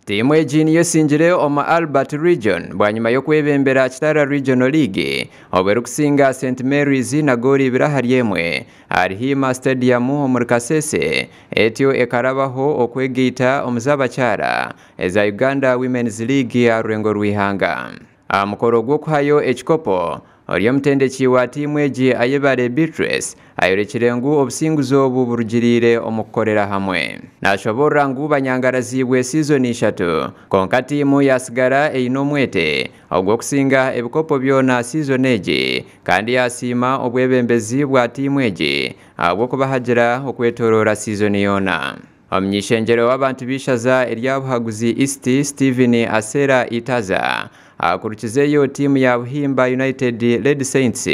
Tiimu egi niyo esingire omu Albert Region bwanyima y'okwebembera Kitara Regional League obwo erikusinga St Mary's na goolo ibiri ahari emwe ahari Hima Stadium omuri Kasese etyo ekarabaho okwegaita omu z'abakyara eza Uganda Women's League aha rurengo rw'eihanga. Aha mukoro gw'okuhayo ekikopo, ori omutendeki wa tiimu egi Ayebare Beatrice ayorekire ngu obusinguzi obu burugiriire omu kukorera hamwe. Nashoborora ngu banyangaraziibwe siizoni ishatu kwonka tiimu yasigara eine omwete ogw'okusinga ebikopo byona siizoni egi kandi yasiima obwebembezi bwa tiimu egi ahabw'okubahagira okwetoroora siizoni yoona. Omuny'eishengyero w'abantu b'eishaza erya Buhaguzi East, Stephen Asera Itaza akurikizeyo tiimu ya Buhimba United Lady Saints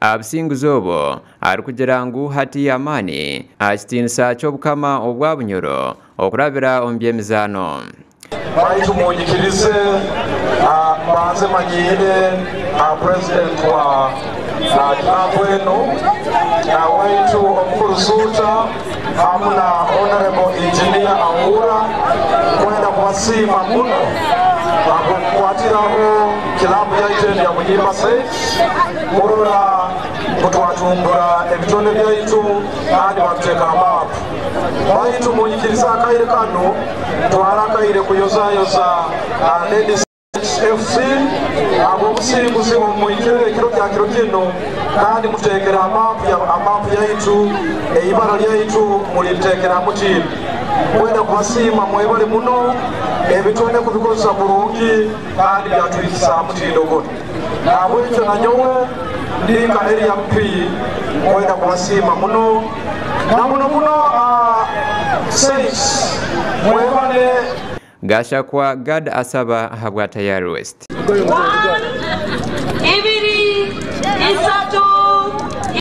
aha businguzi obwo arikugira ngu hati amaani aha kitiinisa ky'obukama obwa Bunyoro okurabira omu by'emizaano. Baitu munyikirize mbanze manyiire President wa club enu waitu omukuru Suuta hamu na Honourable Engineer Ahura nkwenda kubasiima muno habw'okukwatiraho club yaitu enu ya Buhimba Saints kurora ngu twatumbura ebitone byaitu kandi batuteeka ha map. Baitu munyikirize akaire kanu ntware akaire kuyozayoza Lady Saints FC habw'obusinguzi obu muhikire ekiro kya kiro kinu kandi mututeekere ha maapu yaitu, eibara lyaitu muliriteekera ha mutindo. Nkwenda kubasiima mwebale muno ebitone kubikozesa kurungi kandi byatuhikisa ha mutindo gunu. Nahabwekyo nanyowe ndi nka Area MP nkwenda kubasiima muno. Na muno muno Saints mwebale. Gashakwa Gad asaba ahabwa Tayari West.